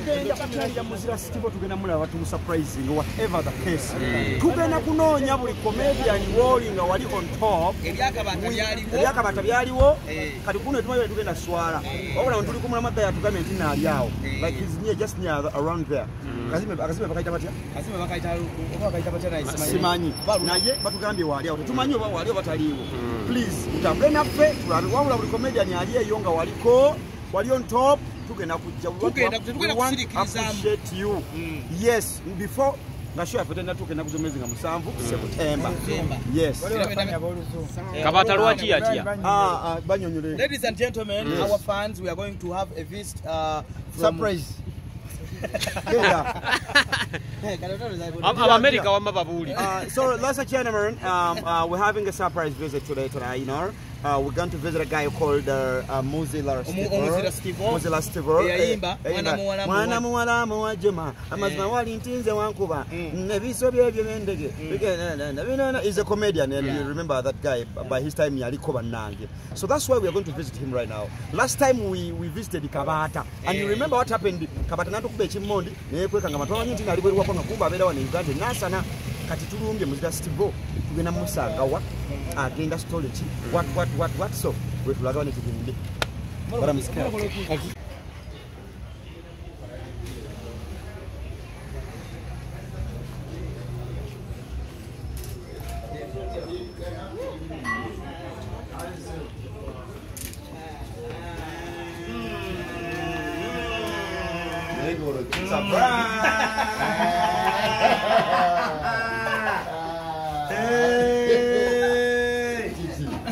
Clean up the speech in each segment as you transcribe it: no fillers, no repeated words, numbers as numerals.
Tugenda kukyalira Muzira Steve, tugenda mulaba tumusurprising whatever the case. Tugenda kunoonya buli comedian woli nga wali on top. Ebyakabata byaliwo. Kati kuno tumayo tugenda swala. Wabula tuli kumula madda yatugambye nti naali awo. Like he's near, just near around there. Akazimbe bakaita batya? Akazimbe bakaita oba bakaita batya naye simanyi. Naye batugambye wali awo. Tetumanyi oba wali oba taliiwo. Please mutambule naffe tulabe wabula buli comedian ali eyo nga waliko wali on top. Tugenda kujja, tugenda kusirikirizamu. Appreciate you. Yes, before nga show yaffe tennatuuka ennaku z'omwezi nga 7 September. Yes. Kabata lwaki yatya? Banyonyole. Ladies and gentlemen, yes. Our fans, we are going to have a visit from surprise. America wamma babuuli. So ladies and gentlemen, we're having a surprise visit today, you know. We're going to visit a guy called Muzila Steve. Muzila Steve. Mwana muwala muwajema. Amazima wali ntinze wankuba. Nebiso byebyo bendege. He's a comedian and you remember that guy by his time yaliko bannange. So that's why we are going to visit him right now. Last time we visited Kabata and you remember what happened? Kabata natukuba ekimmondi neyekweka nga batwamanyi nti nali bweru wako nga kumba abeera wano e Uganda nasana. Kati tulumbye Muzira Steve tugenda musanga wa agenda storage what so wetulaga wane tugende. But I'm scared.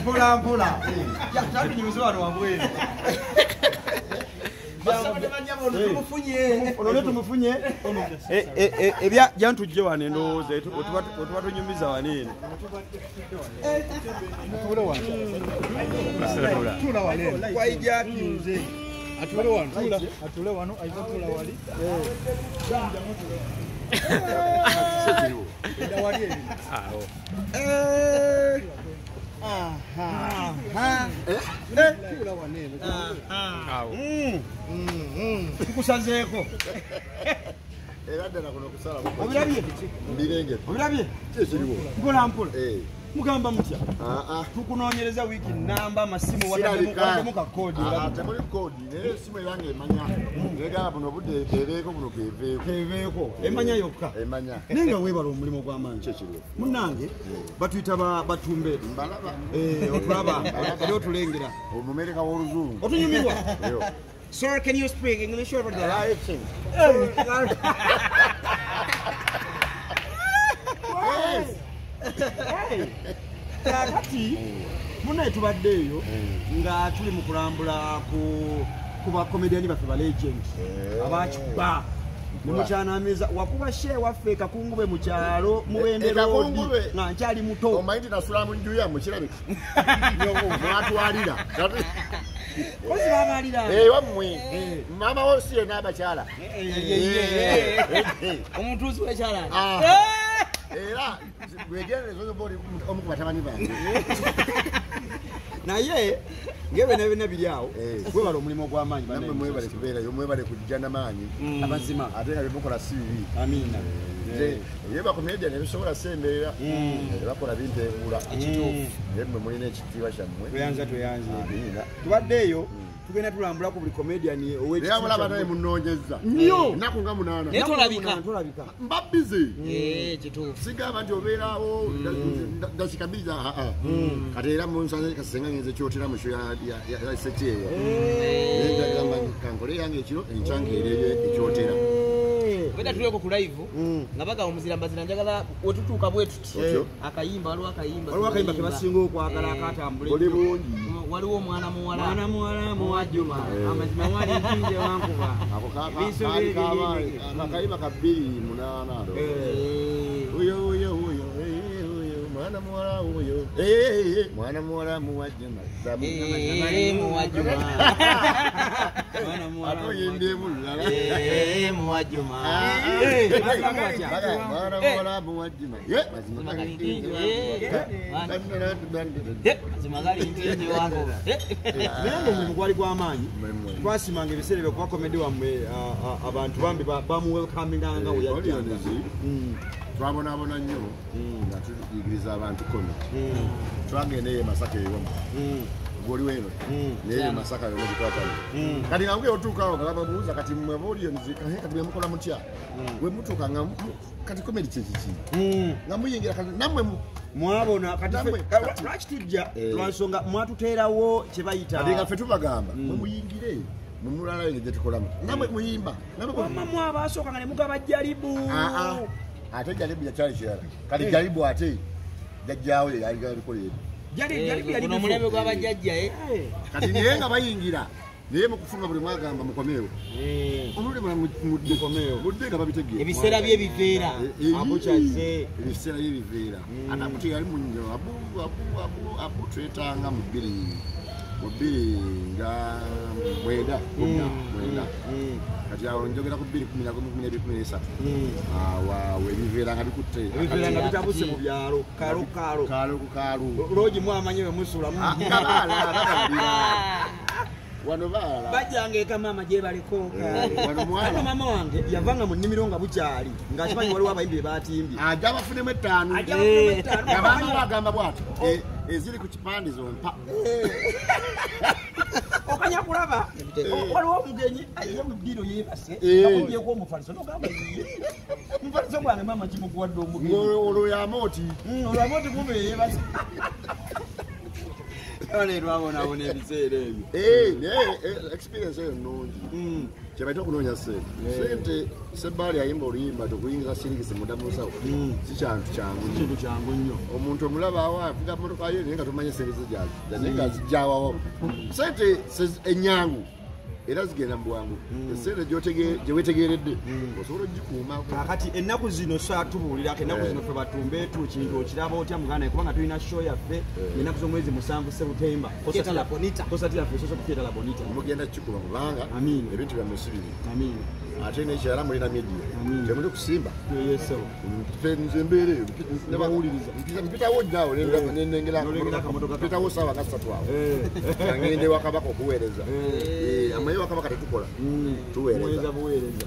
Mpola mpola. Yatatunyumiza wano wabweru. Ono tumufunye. Ebya jantujje wano endowooza otuba tunyumiza wano eno. Tula wano. Kwaijakinze. Atule wano. Atule wano aiza tula wali. Tukusazeeko. Era ddala kuno kusala. Obirabye? Mbirenge. Obirabye? Kikiriwo. Mpola mpola. Mugamba mutya? Tukunoonyereza wiiki namba amasimu wataddemu ka koodi. Temuli koodi naye essimu erange emanya. Negamba buno obudde ebeeko buno keveeko. Keveeko. Emanya yokka. Emanya. Naye nga weebala omulimu gw'amaanyi. Kikiriwo. Munnange batuyita batumbe. Mbalaba. Otulaba era otulengera. Omumerika w'oluzungu. Otunyumirwa. Sir, can you speak English over the live thing? Kakati munaye tubadde eyo nga tuli mu kulambula ku bakomediani baffe ba legend abakikuba nemukyanamiza wakuba she waffe Kakungube mu kyalo Mubende Road nga nkyali muto. Omanyi nti nasula mu nju yammwe kirabika mwatwalira. Kozi babalira. Wammwe maama wo si yenna abakyala. Omutuuzi w'ekyala. Era wegendereza oba oli omu ku batabani bange. Naye ng'ebyo byonna biri awo webale omulimu ogw'amaanyi. Nammwe mwebale kubeerayo, mwebale kujja n'amaanyi. Amazima. Ate nga bye mukola si bibi. Amiina. Ye bakomedian ebisobola semberera bakola binteebula. Ekituufu. Naye mmwe mulina ekitiibwa kyammwe. Tweyanza tweyanze. Amiina. Tubadde eyo tugenda tulambula ku buli comedian ow'ekitiibwa. Mulaba naye munoonyezza. Nnyo. Ennaku nga 8. Naye tolabika. Tolabika. Mba busy. Kituufu. Sigamba nti obeerawo dakika 2 Kati era munsanze kasenga ngenze kyotera mu show ya Sekyeya. Naye kankole yange ekiro enkya nkeereye ekyotera. Obedda tulieko ku live nga bagamba Omuzira Mbazira njagala wetutuuka bwe tuti akayimba waliwo akayimba. Waliwo akayimba ke basinga okwagala akatambula. Buli bungi. Waliwo omwana muwala. Mwana muwala muwajjuma. Amazima wali ntinze wankuba. Ako akayimba ka 2008. Uyo uyo uyo uyo mwana Mwana muwala oyo mwana muwala muwajjuma muwajjuma mwana muwala atoyimbyemu lulala muwajjuma mwana muwala muwajjuma mazima gali nti wango naye omulimu gwali gw'amaanyi twasimanga ebiseera ebyo kuba komedi wammwe abantu bambi bamuwelcominganga we yajjanga. Twabonaabona nnyo nga tuyigiriza abantu komedi. Twagenda eyo e Masaka ewamu gwoli weno naye e Masaka yonna gitwatalo kati nga otuukawo nga bababuuza kati mmwe Orions kati mwe mukola mutya we mutuuka nga kati komedi kye kiki nga muyingira kati nammwe mwabona kati lwaki tujja lwansonga mwatuteerawo kye bayita kati nga ffe tubagamba mwe muyingire mumulala eyo gye tukolamu nammwe muyimba wamma mwabasooka nga ne mugaba jalibu. Ate jaribu yakyali kirala kati jaribu ate jjajjaawo yalikola ebyo guno omulembe gw'abajjajja kati naye nga bayingira naye mukufunga buli mwagamba mukomeewo omulundi mulala mukomeewo mudde nga babitegeera ebiseera by'ebiveera abukyaze ebiseera by'ebiveera ate abu teyali munnyo abu twetanga mu 2009 kati awo njogera ku 2011 2013 awo ebiveera nga bikutte ebiveera nga bitabuse mu byalo kalo kalo kalo ku kalo loogi mwamanye we musula nga baala babalira wano baala bajjanga eka maama gye baleko wano mwana maama wange yavanga mu nnimiro nga bukyali ng'akimanyi waliwo abayimbi be batimbye ajja bafunemu ettaano ajja bafunemu ettaano nga baama bagamba bw'atyo eziri ku kipande zompa okanya kulaba waliwo omugenyi aye mu ddiiro yeebase akubyeko omufaliso nogamba yiye omufaliso gwange maama kimukuwadde omugenyi olwo yamooti olwo amooti kumbe yeebase ale lwabonaabona ebiseera ebyo naye experience eyo nnungi kyebaita okunoonya ssente sente sebbaali ayimba oluyimba tokuyingiza sirikisi munda mu nsawo si kyantu kyangu kintu kyangu nnyo omuntu omulaba awo avuga mmotoka ye naye nga tomanya sente ze gyazi naye nga zijjawawo sente ennyangu era zigenda mu bwangu esente gye weetegeeredde osobola ogikuumako. Kakati ennaku zino saatubuulirako ennaku zino ffe batumbeetu kintu okiraba otya muganda kubanga tulina show yaffe ennaku z'omwezi 7 September kosati yaffe esoose ku Theatre La Bonita mugenda kikuba kubanga ebintu byammwe si bibi ate n'ekirala mulina media temuli kusimba nze mbeera eyo mpitawo nnaawo nenengera mpitawo saawa nga 3 awo ngende wa Kabaka okuweereza amaye wa Kabaka tetukola tuweereza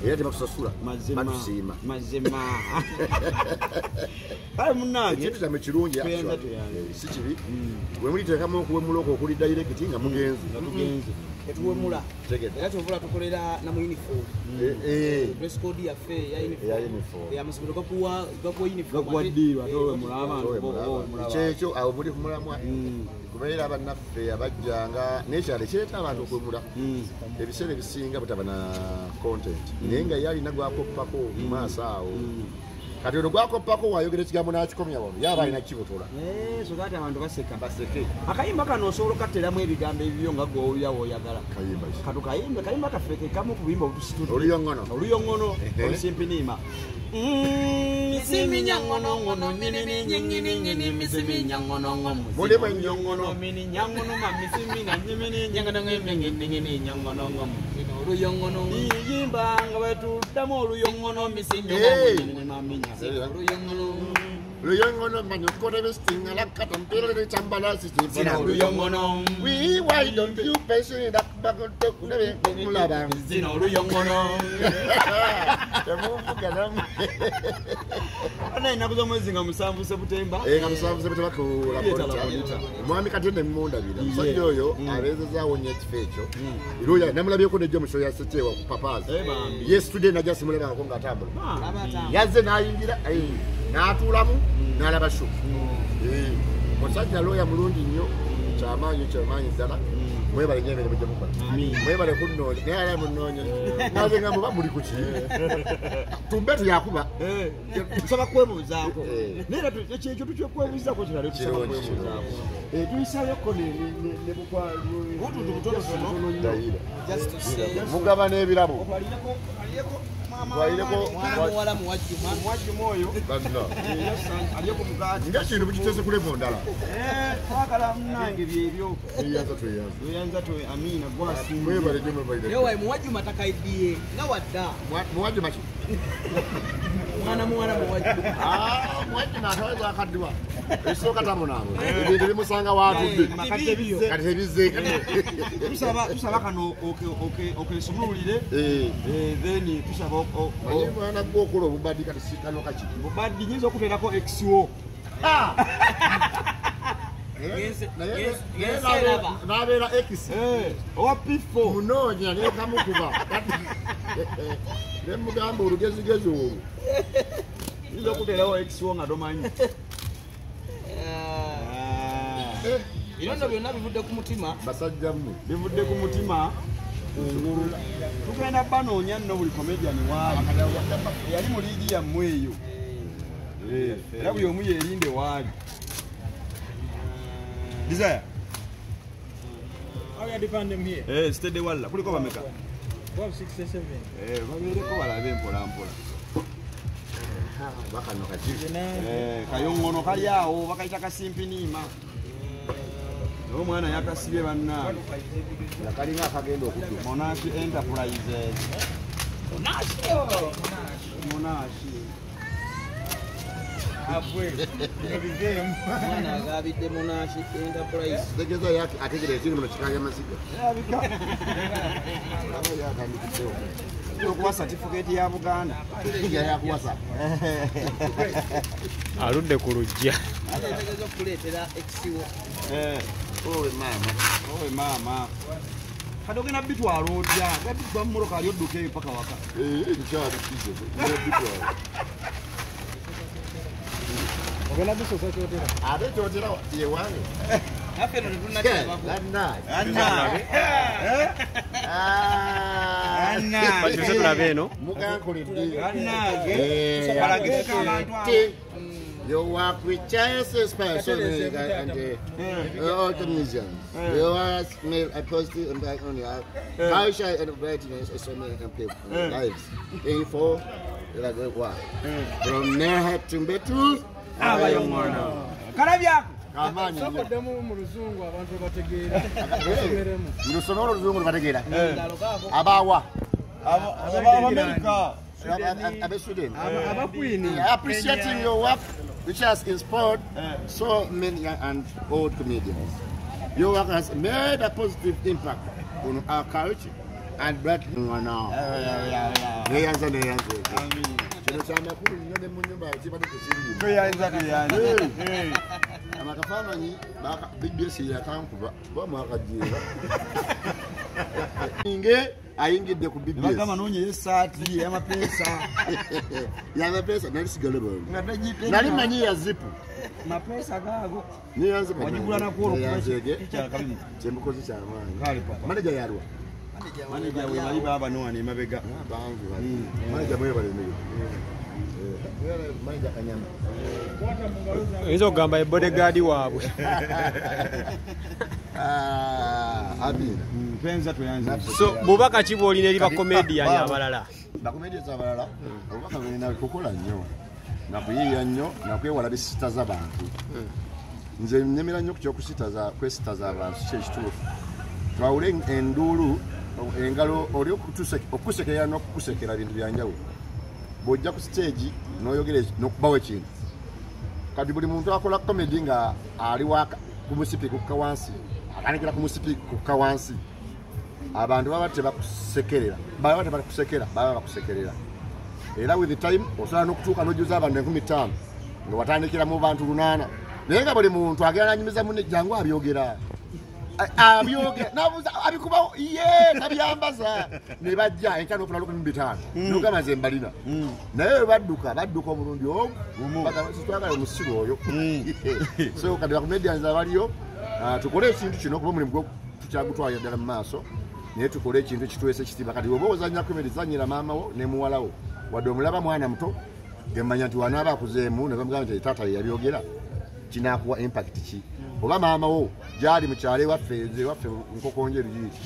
era tebatusasula batusiima mazima kale munnange ekintu kyammwe kirungi si kibi bwe muliteekamu okuwemula okwo okuli direct nga mugenzi tetuwemula era kyovula tukolera na mu uniform dress code yaffe ya uniform amasomero gakuwa uniform gakuwa ddiiro ate owemula abantu kyekyo awo muli kumulamwa kubeera bannaffe abajjanga n'ekyalo ekireeta abantu okwemula ebiseera ebisinga butaba na content naye nga ye alina gwakoppako mu maaso awo kati ono gwakoppako wayogera ekigambo n'akikomya wano yaba alina kibotola so that abantu baseka baseke akayimba kano osobola okatteeramu ebigambo ebibyo nga gw'owulira w'oyagala katukayimbe kayimba kaffe ke kamu ku buyimba obutusitudde oluyongono oluyongono olusimpiniima misimi nyangono mini nyingini ngini misimi nyangono mulimu ennyongono mini nyangono ma misimi na nyimini nyangono ngini ngini nyangono oluyongono yimba nga bwe tuddamu oluyongono misimi maminya oluyongono oluyongono manyokore bestinga lakata mpira litambala sina oluyongono we why don't you pension that bagoto kunebe mulaba zino oluyongono temuvuga namu ana ennaku z'omwezi nga 7 September nga 7 September ku La Bonita mwami Katende mumundabira musajja oyo abeezezaawo nnyo ekifo ekyo era oyo namulabyeko nejjo mu show ya Sechewa ku Papazi yes today najja simulabangako ng'atambula yazze n'ayingira n'atuulamu n'alaba show musajja looya mulungi nnyo kyamaanyi kyamaanyi ddala mwebale nnyo emirimu gye mukola mwebale kunnoonya naye ala munnoonya naze nga muba muli ku ki tumbetu yakuba tusaba kwebuuzaako naye era ekyo tukyokwebuuzaako kirala tusaba kwebuuzaako tuyisayoko ne bukwa butonotono mugaba n'ebirabo alireko Mwana muwala muwajjuma. Muwajjuma oyo. Aliyo ku mugaati. Nga kintu bukiteese ku level ndala. Twagala munnange byebyo. Tweyanza tweyanza. Tweyanza twe Amina gwasinze. Mwebale nnyo mwebale. Naye wayi muwajjuma takaiddiye nga wadda. Muwajjuma ki? Mwana muwala muwajjuma. Muwajjuma ataweza akaddiwa. Esooka tamunaabwe. Ebintu bimusanga waatudde. Kati tebizze. Tusaba kano okesumululire. Then tusaba mwana gwokola obubaddi kati sikano kaki. Bubaddi nyinza okuteerako XO. Nabeera X. Owa P4. Munoonya nekamukuba. Nemugamba olugezigezi olwo. Nyinza okuteerawo XO nga tomanyi. Ebyo byonna bivudde ku mutima. Basajja mmwe. Bivudde ku mutima. Tugenda banoonya nno buli comedian waali. Yali mu liigi yammwe eyo. Era buli omu yeerinde waali. Desire. How you defend them here? Steady walla. Kuliko bameka? 167. Babeereko balabe mpola mpola. Bakano kati. Kayongono kali awo bakayita kasimpiniima. Omwana yakasibye bannange. Yakalinga akagenda okudduka. Monash Enterprises. Monash. Mwana agabidde Monash Enterprise. Tegeeza ategera ekiri muno kika y'amaziga. Yabika. Olaba yatandikiddewo. Okuwa certificate ya Buganda. Yakuwasa. Aludde ku lujja. Ate tegeeza okuleetera ekisiwo. Owe maama. Owe maama. Kati ogenda bitwala otya? Bitwala mu mmotoka ali odduka eyo paka waka. Nkyali kize. Bitwala. Ogenda bisosa kyotera. Ate kyotera ye wange. Naffe eno tetunnakirabako. Bakyuse tulabe eno. Mugankoledde. Bannange. Balagireko abantu abo. Your work with chances person and all the museums. Your work made a positive impact on your culture and brightness of so many people lives. 84 like what? From Nerhat to Mbetu. Kalabyako. Kamanyi. Sokoddemu mu luzungu abantu bategeera. Mu lusomero oluzungu bategeera. Abawa. Aba America. Abe Sweden. Aba Queen. Appreciating your work, which has inspired so many young and old comedians. Your work has made a positive impact on our culture and brought now. Neyanza neyanza. Kino kyamakulu nnyo ne mu nnyumba kibadde tekiriimu. Tweyanza tweyanza. Amakafaananyi BBS yakankuba oba mwakajeera. Nge ayingidde ku BBS. Bagamba noonyeyo essaati y'amapeesa. Y'amapeesa nali sigala bwange. Nali manyi ya zipu. Mapeesa gaago. Wagigula naku Kyemukozi kyamaanyi. Maneja yalwa. Maneja we bali baaba nowana emabega. Bangi bali. Maneja mwebale nnyo. Maneja Kanyama. Oyinza okugamba bodyguard waabwe. Amina. Tweyanza tweyanza. So bubaka ki bw'olina eri bakomedian abalala? Bakomedians abalala obubaka bw'olina kukola nnyo. Nakuyiiya nnyo, nakwewala bisitaza bantu. Nze nnyemera nnyo ku ky'okusitaza kwesitaza abantu si kyekituufu. Twawule enduulu engalo oli okukusekerera n'okukusekera bintu bya njawulo. Bw'ojja ku stage n'oyogera n'okubawo ekintu. Kati buli muntu akola comedy nga ali ku musipi kukka wansi, atandikira ku musipi kukka wansi. Abantu baba tebakusekerera, baba tebakusekera, baba bakusekerera. Era with the time osobola n'okutuuka n'ojjuza abantu 5000 nga watandikira mu bantu 800. Naye nga buli muntu agenda n'anyumiza munne jangu abyogera. Abyogera nabuza abikubawo ye tabyambaza ne bajja enkya n'ofuna 1500 n'ogamba nze mbalina. Naye bwe badduka badduka omulundi ogwo bagamba twagala omusiru oyo. So kati bakomedians abaliyo tukole ekintu kino kuba omulimu tukyagutwalira ddala mu maaso naye tukole ekintu ekituweesa ekitiibwa. Kati oba ozannya comedy zanyira maama wo ne muwala wo wadde omulaba mwana muto gemanya nti wanaaba akuzeemu ne bamugamba nti taata ye yabyogera kinaakuwa impact ki oba maama wo gyali mu kyalo ewaffe nze ewaffe Nkokonjeru giiti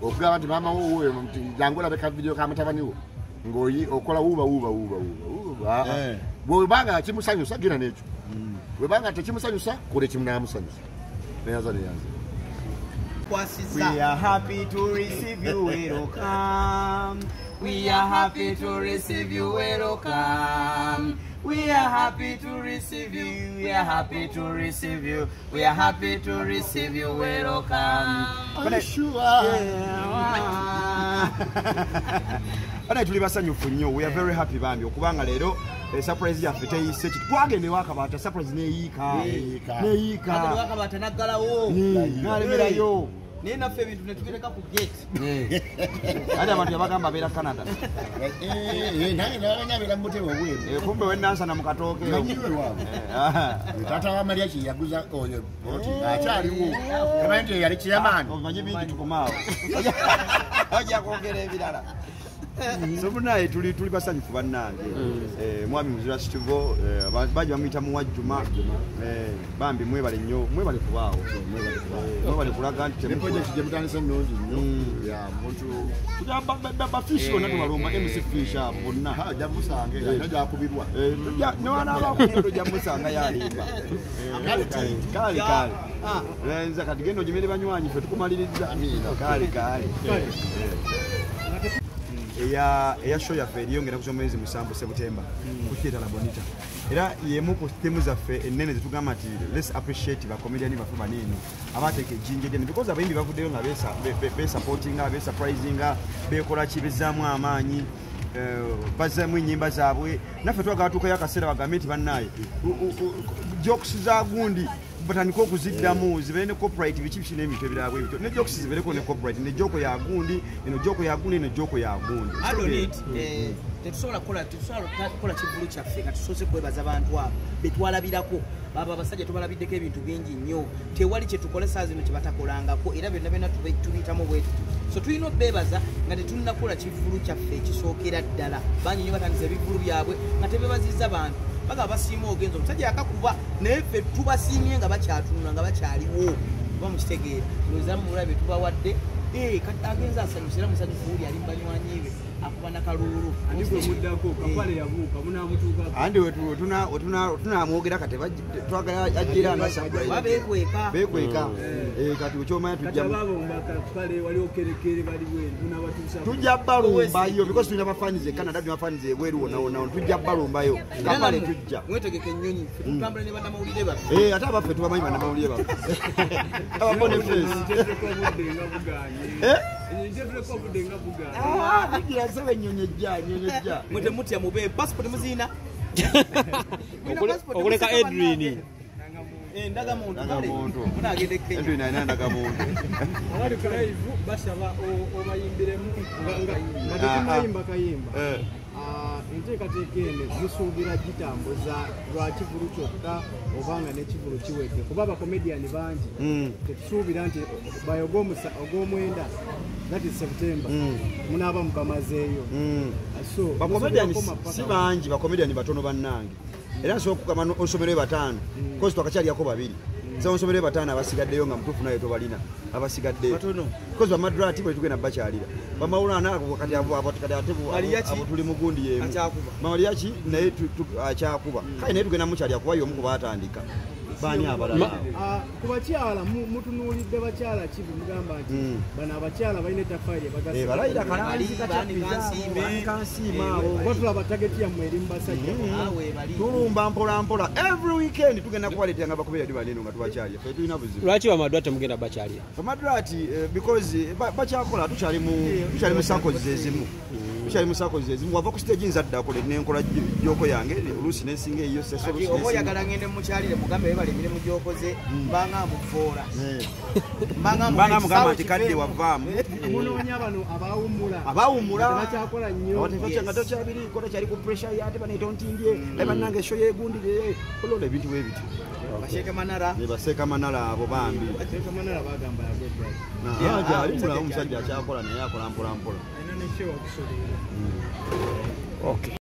okugamba nti maama wo wuuyo nti jangu olabe ka video ka mutabani wo Ng'oyi okola wuuba wuuba wuuba wuuba. Bw'obanga kimusanyusa genda n'ekyo. Bw'obanga tekimusanyusa kola ekimunaamusanyusa. Neyanza neyanza. We are happy to receive you, welcome. We are happy to receive you, welcome. We are happy to receive you. We are happy to receive you. We are happy to receive you, welcome. Are you sure? Bana tuli basanyufu nnyo. We are very happy bambi okubanga leero surprise yaffe teyise ki twagende wakabata surprise neyiika. Neyiika. Agende wakabata naggalawo. Nalemerayo. Naye naffe ebintu ne tubireka ku gate. Ate abantu yabagamba abeera Canada. Nange nabanya abeera mu mutebe obweru. Kumbe we Nansana mu katooke. Nanyiwe lwabwe. Taata wa Maria ki yaguza oyo boti akyaliwo. Tamanyi nti yali chairman. Omanyi bingi tukomaawo. Ojja kwogera ebirala. So munaye tuli basanyufu bannange. Mwami Muzira Steve baji bamuyita Muwajjuma. Bambi mwebale nnyo, mwebale kubaawo. Mwebale kulaga nti ne project gye mutandise nnungi nnyo. Ya muntu bafishi bonna tubalumba MC Fish abo bonna. Ajja musange era gyakubirwa. Ne wanaaba ojja musanga yalimba. Kale kale. Nze kati genda ogimere banywanyi ffe tukumaliriza. Kale kale. Eya show yaffe eriyongera ku mwezi 7 September ku Theatre La Bonita. Era yemu ku temu zaffe ennene zetugamba nti let's appreciate ba comedian baffe banene abateeka ejjinja eddene because abayimbi bavuddeyo nga besupportinga, besurprisinga, beekola ki, bezzaamu amaanyi, bazzeemu ennyimba zaabwe. Naffe twagala tuukayo akaseera bagambe nti bannaaye jokes za gundi batandika okuziddamu zibeere ne copyright biki biki n'ebintu ebirala bwe bityo. Ne jokes zibeereko ne copyright, ne joko ya gundi, eno joko ya gundi, eno joko ya gundi. I don't need tetusobola kukola kivvulu kyaffe nga tusoose kwebaza bantu abo betwalabirako. Baba abasajja tubalabiddeko ebintu bingi nnyo, tewali kye tukola saa zino kye batakolangako era byonna byonna tubiyitamu bwe tutyo. So tulina obbeebaza nga tetunnakola kivvulu kyaffe ekisookera ddala. Bangi nnyo batandise ebivvulu byabwe nga tebeebazizza bantu. Baga basiima ogenza omusajja yakakuba naye ffe tubasiimye nga bakyatunula nga bakyaliwo oba mukitegeera. Ndowooza mulabe tubawadde kati agenza asanyuse era musanyufu wuli ali mu banywanyi be akuba nakaluulu. Andi gwe muddako kapale yabuuka munaamutuukako. Andi wetunamwogera kati twagala ajjira nga surprise. Beekweka. Beekweka. Kati okyomanya tujja kati abaabomba kapale waliwo kerekere bali bweru munaabatuusa. Tujja balumbayo because tulina bafanize e Canada, tulina bafanize ebweru wonna wonna tujja balumbayo. Kapale tujja. Mwetegeke ennyonyi ffe tutambula ne bannamawulire baffe. Ate abaffe tubamanyi bannamawulire baffe. Abafone face. Nteereko obudde nga bugaanye. Nteereko obudde nga bugaanye. Tugira nsaba ennyonyi ejja, ennyonyi ejja. Mwe temutya mube passport muziyina. Okuleka Edwin. Ndagamuntu kale. Munaagenda e Kenya. Edwin alina ndagamuntu. Abali ku live basaba obayimbiremu nga tetunnayimba kayimba. Enteekateeka eno musuubira gitambuza lwa kivvulu kyokka oba nga n'ekivvulu kiwedde kuba abakomediani bangi tetusuubira nti by ogw'omwenda that is September munaaba mukamazeeyo. So bakomediani si bangi, bakomediani batono bannange. Era nsobola okugamba onsomero bataano kozi twakakyaliyako babiri. Nze onsomero bataano abasigaddeyo nga mutuufu naye tobalina abasigaddeyo kozi bamadrati bwe tugenda bakyalira bamawulana kati abo kati ate abo tuli mu gundi yemu Maliaki naye akyakuba kale naye tugenda mukyalira kuba y'omu ku baatandika. Baani abalala ku bakyala mutunuulidde bakyala ki mugamba nti bano abakyala balina ettaffaali ebagasa balayira kalanzi Kansiime abo kuba tulaba tageti yammwe eri mu basajja. Tulumba mpola mpola every weekend tugenda kubaleetera nga bakubeera banene nga tubakyalira ffe tulina buzibu. Lwaki bamadrati temugenda bakyalira? Bamadrati because bakyakola tukyali mu circles ezimu. Tukyali mu circles ezimu wava ku stage nze addako nenkola joko yange oluusi nensinga eyo seso oluusi oba oyagala ngende mukyalire mugambe webale emirimu gy'okoze mbanga muvoola. Mbanga mugamba nti kadde wavaamu. Munoonya bano abawummula. Abawummula. Tebakyakola nnyo. Nga tokyabiriiko tokyali ku pressure ya ate bano tontindye naye bannange show yeegundire oloola ebintu bwe bityo. Baseeka Manara. Ne baseeka Manara abo bambi. Baseeka Manara bagamba yagwedde. Ali mulamu omusajja akyakola naye akola mpola mpola. Alina ne show okusobola. Okay.